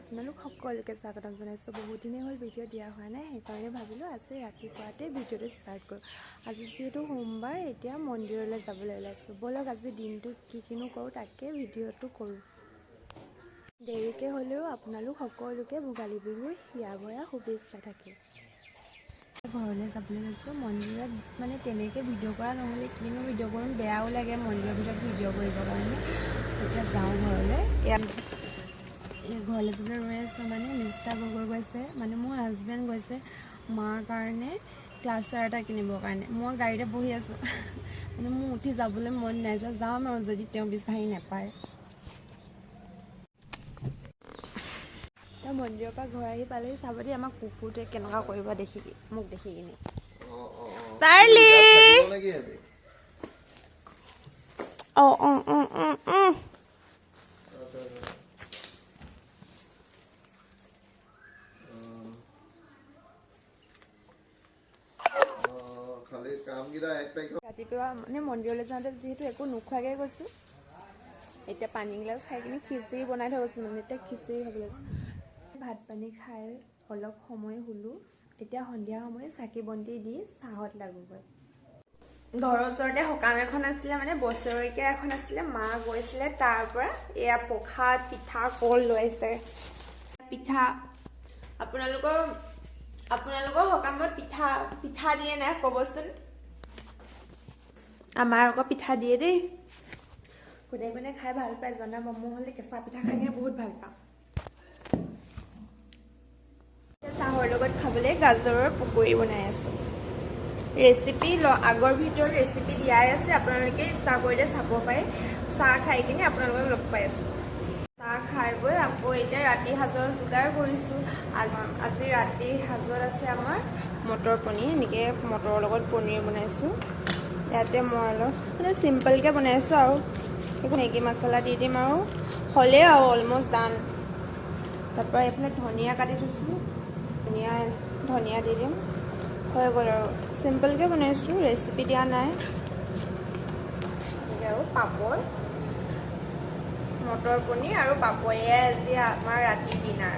আপোনালোক সকলোকে স্বাগতম জনাইছোঁ। বহুত দিনেই হ'ল ভিডিঅ' দিয়া হোৱা নাই, সেইকাৰণে ভাবিলোঁ আজি ৰাতিপুৱাতে ভিডিঅ'টো ষ্টাৰ্ট কৰোঁ। আজি যিহেতু সোমবাৰ, এতিয়া মন্দিৰলৈ যাবলৈ ওলাইছোঁ। ব'লক আজি দিনটো কি কিনো কৰোঁ তাকে ভিডিঅ'টো কৰোঁ। দেৰিকৈ হ'লেও আপোনালোক সকলোকে ভোগালী বিহুৰ হিয়া ভৰা শুভেচ্ছা থাকিল। ঘৰলৈ যাবলৈ লৈছোঁ। মন্দিৰত মানে তেনেকৈ ভিডিঅ' কৰা নহ'লে কিনো ভিডিঅ' কৰিম, বেয়াও লাগে মন্দিৰৰ ভিতৰত ভিডিঅ' কৰিবৰ কাৰণে। এতিয়া যাওঁ ঘৰলৈ। ঘৰলৈ যাবলৈ ৰৈ আছোঁ, মানে মিষ্টাৰ গগৈ গৈছে, মানে মোৰ হাজবেণ্ড গৈছে মাৰ কাৰণে ক্লাছাৰ এটা কিনিবৰ কাৰণে। মই গাড়ীতে বহি আছোঁ, মানে মোৰ উঠি যাবলৈ মন নাই যে যাম আৰু যদি তেওঁ বিচাৰি নাপায়। মন্দিৰৰ পৰা ঘৰ আহি পালেহি। চাব দেই আমাৰ কুকুৰটোৱে কেনেকুৱা কৰিব দেখি, মোক দেখি কিনে। চাৰ্লি অঁ অঁ অঁ অঁ অঁ ৰাতিপুৱা মানে মন্দিৰলৈ যাওঁতে যিহেতু একো নোখোৱাকৈ গৈছোঁ, এতিয়া পানী গিলাচ খাই কিনে খিচিৰি বনাই থৈ গৈছিলোঁ, মানে এতিয়া খিচিৰি খাবলৈ লৈছোঁ। ভাত পানী খাই অলপ সময় শুলোঁ। এতিয়া সন্ধিয়া সময় চাকি বন্তি দি চাহত লাগোগৈ। ঘৰৰ ওচৰতে সকাম এখন আছিলে, মানে বছৰেকীয়া এখন আছিলে, মা গৈছিলে। তাৰ পৰা এয়া প্ৰসাদ পিঠা কল লৈ আহিছে। পিঠা আপোনালোকৰ সকামত পিঠা পিঠা দিয়ে নাই ক'বচোন? আমাৰ আকৌ পিঠা দিয়ে দেই। কোনে কোনে খাই ভাল পায় জনাব। মই হ'লে কেঁচা পিঠা খাই কিনে বহুত ভাল পাওঁ। চাহৰ লগত খাবলৈ গাজৰৰ পকৰি বনাই আছোঁ। ৰেচিপি আগৰ ভিডিঅ'ত ৰেচিপি দিয়াই আছে, আপোনালোকে ইচ্ছা কৰিলে চাব পাৰে। চাহ খাই কিনে আপোনালোকক লগ পাই আছোঁ। চাহ খাই বৈ আকৌ এতিয়া ৰাতি সাজৰ যোগাৰ কৰিছোঁ। আজি ৰাতি সাজত আছে আমাৰ মটৰ পনীৰ, এনেকৈ মটৰৰ লগত পনীৰ বনাইছোঁ। ইয়াতে মই অলপ মানে চিম্পলকৈ বনাইছোঁ আৰু একো মেগী মছলা দি দিম আৰু হ'লেই আৰু অলমষ্ট ডান। তাৰপৰা এইফালে ধনিয়া কাটি থৈছোঁ, ধনিয়া দি দিম, হৈ গ'ল আৰু। চিম্পলকৈ বনাইছোঁ, ৰেচিপি দিয়া নাই। এনেকৈ আৰু পাপৰ, মটৰ পনীৰ আৰু পাপৰ, এয়াই আজি আমাৰ ৰাতি ডিনাৰ।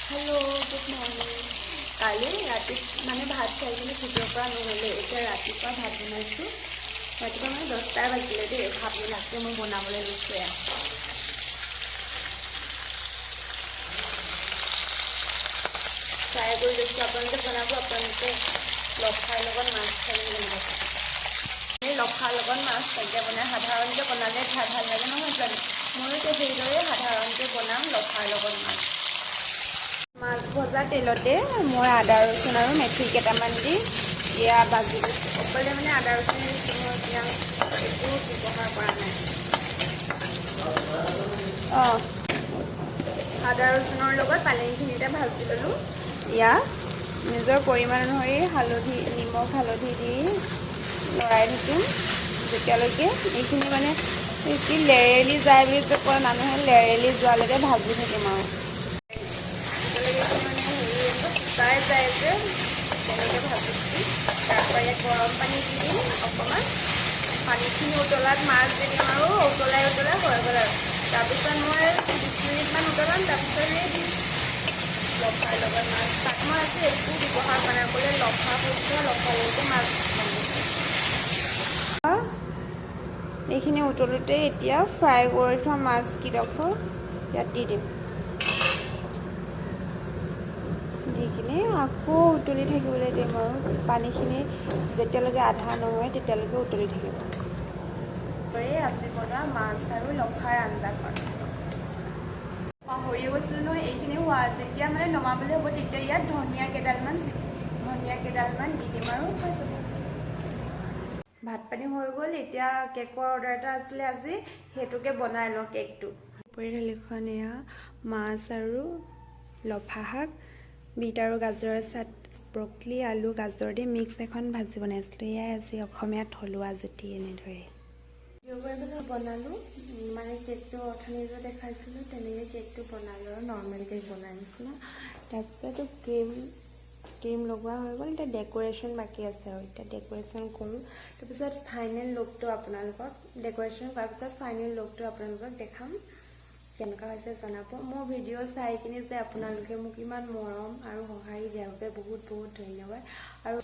Hello', good morning. কালি ৰাতি মানে ভাত খাই কিনে ভিডিঅ' কৰা নহ'লে, এতিয়া ৰাতিপুৱা ভাত বনাইছোঁ। ৰাতিপুৱা মানে 10টাই বাজিলে দেই। ভাত বনাইছোঁ, মই বনাবলৈ লৈছোঁ। এয়া ফ্ৰাই কৰি লৈছোঁ। আপোনালোকে বনাব, আপোনালোকে লফাৰ লগত মাছ খাই কেনেকুৱা পায়? এই লফাৰ লগত মাছ তাকে বনাই সাধাৰণকৈ বনালে খাই ভাল লাগে নহয় জানো? ময়ো এতিয়া সেইদৰে সাধাৰণকৈ বনাম লফাৰ লগত মাছ। মাছ ভজা তেলতে মই আদা ৰচুন আৰু মেথি কেইটামান দি এয়া ভাজি লৈছোঁ। অকলে মানে আদা ৰচুন দিছোঁ, মই পিঁয়াজ একো ব্যৱহাৰ কৰা নাই। অঁ, আদা ৰচুনৰ লগত পালেংখিনিতে ভাজি ল'লোঁ। ইয়াত নিজৰ পৰিমাণ অনুসৰি হালধি, নিমখ, হালধি দি লৰাই থাকিম যেতিয়ালৈকে এইখিনি মানে কি লেৰেলি যায় বুলি কয় মানুহে, লেৰেলি যোৱালৈকে ভাজি থাকিম আৰু। মানে হেৰি শুকাই যায় যে, তেনেকৈ ভাজি থাকিম। তাৰপৰা ইয়াত গৰম পানী দি দিম অকণমান। পানীখিনি উতলাত মাছ দি দিম আৰু উতলাই উতলাই হৈ গ'ল আৰু। তাৰপিছত মই 20 মিনিটমান উতলাম, তাৰপিছত ৰেডি লফাৰ লগত মাছ। তাত মই আজি একো ব্যৱহাৰ কৰা নাই, অকলে লফা শুদ্ধ লফাৰ লগতে মাছ বনাইছোঁ। এইখিনি উতলোতে এতিয়া ফ্ৰাই কৰি থোৱা মাছ কেইডোখৰ ইয়াত দি দিম। দি কিনে আকৌ উতলি থাকিবলৈ দিম আৰু পানীখিনি যেতিয়ালৈকে আধা নহয় তেতিয়ালৈকে উতলি থাকিব। আজি বনোৱা মাছ আৰু লফাৰ আঞ্জাখন পাহৰি গৈছিলোঁ নহয়। এইখিনি হোৱা যেতিয়া মানে নমাবলৈ হ'ব তেতিয়া ইয়াত ধনিয়া কেইডালমান দি দিম আৰু হৈ যাব। ভাত পানী হৈ গ'ল। এতিয়া কেকৰ অৰ্ডাৰ এটা আছিলে আজি, সেইটোকে বনাই লওঁ কেকটো। ওপৰি থালিখন এয়া মাছ আৰু লফা শাক, বিট আৰু গাজৰৰ চাট, ব্ৰকলি, আলু, গাজৰ দি মিক্স এখন ভাজি বনাইছিলোঁ। এয়াই আজি অসমীয়া থলুৱা জুতি এনেদৰে বনালোঁ। মানে কেকটো অথনি যে দেখাইছিলোঁ তেনেকৈ কেকটো বনালোঁ আৰু নৰ্মেল কেক বনাই নিচিনা। তাৰপিছত ক্ৰীম ক্ৰীম লগোৱা হৈ গ'ল। এতিয়া ডেক'ৰেশ্যন বাকী আছে আৰু এতিয়া ডেক'ৰেশ্যন কৰোঁ, তাৰপিছত ফাইনেল লুকটো আপোনালোকক, ডেক'ৰেশ্যন কৰাৰ পিছত ফাইনেল লুকটো আপোনালোকক দেখাম। কেনেকুৱা হৈছে জনাব। মোৰ ভিডিঅ' চাই কিনে যে আপোনালোকে মোক ইমান মৰম আৰু সঁহাৰি দিয়াৰ বাবে বহুত বহুত ধন্যবাদ। আৰু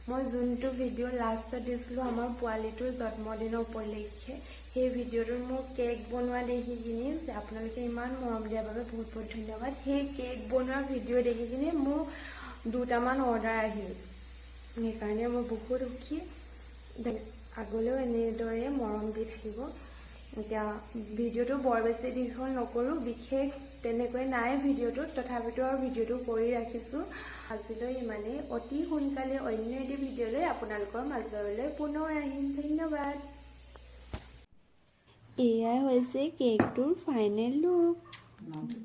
মই যোনটো ভিডিঅ' লাষ্টত দিছিলোঁ আমাৰ পোৱালিটোৰ জন্মদিনৰ উপলক্ষে, সেই ভিডিঅ'টোত মোৰ কেক বনোৱা দেখি কিনি যে আপোনালোকে ইমান মৰম দিয়াৰ বাবে বহুত বহুত ধন্যবাদ। সেই কেক বনোৱা ভিডিঅ' দেখি কিনি মোৰ দুটামান অৰ্ডাৰ আহিল, সেইকাৰণে মই বহুত সুখী। আগলৈও এনেদৰে মৰম দি থাকিব। এতিয়া ভিডিঅ'টো বৰ বেছি দীঘল নকৰোঁ, বিশেষ তেনেকৈ নাই ভিডিঅ'টোত, তথাপিতো আৰু ভিডিঅ'টো কৰি ৰাখিছোঁ। আজিলৈ ইমানেই। অতি সোনকালে অন্য এটি ভিডিঅ'লৈ আপোনালোকৰ মাজলৈ পুনৰ আহিম। ধন্যবাদ। এয়াই হৈছে কেকটোৰ ফাইনেল লুক। নামটো।